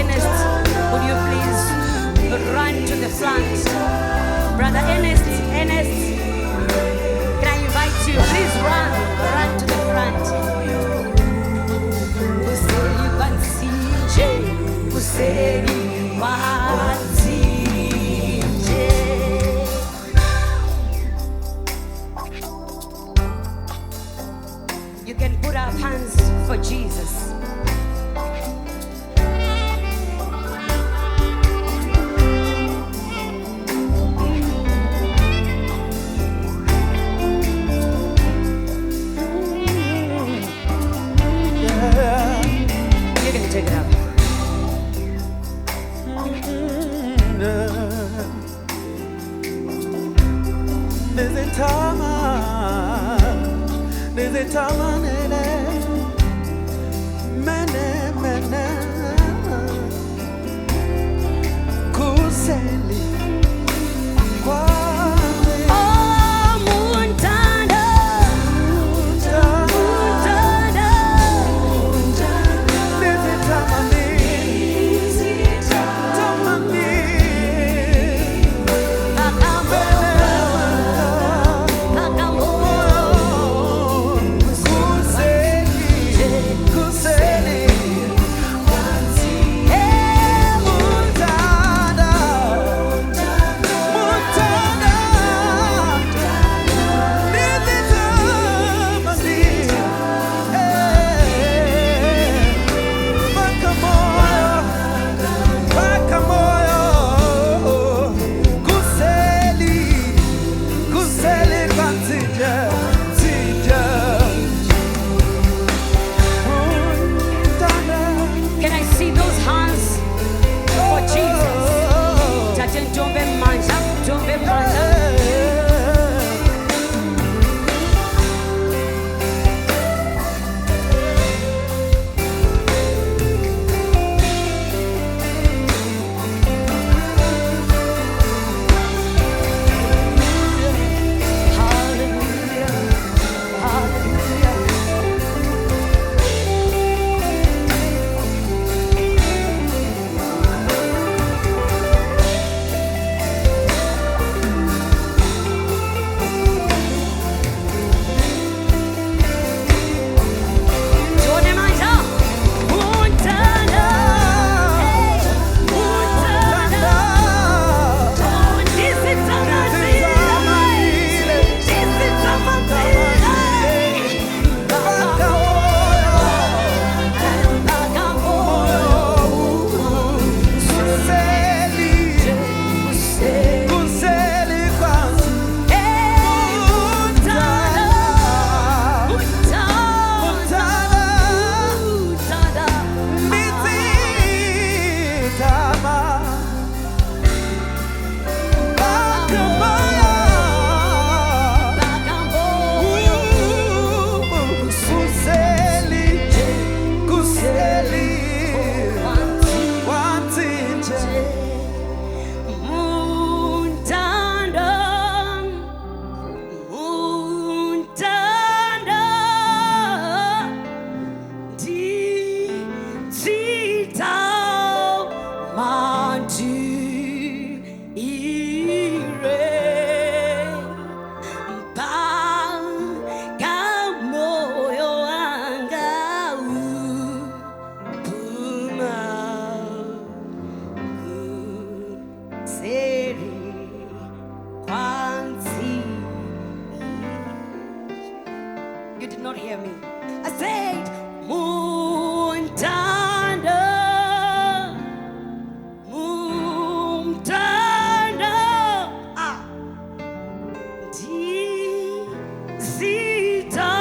Ernest, would you please run to the front? Brother Ernest, Ernest, can I invite you? Please run, run to the front. Kuseri kwamtsinje, kuseri kwamtsinje. You can put up hands for Jesus. You can take it up. Nizitama, nizitama nene, mene mene, kuseli kwame. Oh, Muntanda, Muntanda, Nizitama nizitama ni, Kakamo, Kakamo, kuseli, kuseli, eh, Muntanda, Muntanda. Can I see those hands for Jesus? Tate ntombe manja, ntombe manja. Hallelujah, hallelujah. Tione manja. Muntanda, hey, Muntanda. Muntanda, Muntanda, digital mandire, pakamoyo wanga upuma. Seri kwanzi. You did not hear me. I said, Muntanda, Muntanda, ah, Zita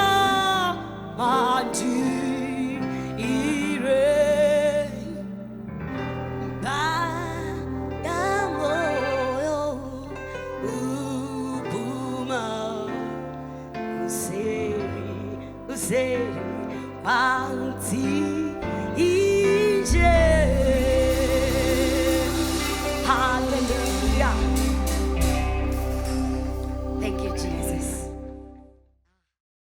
mandire. Bagamoyo upuma useri useri panzi.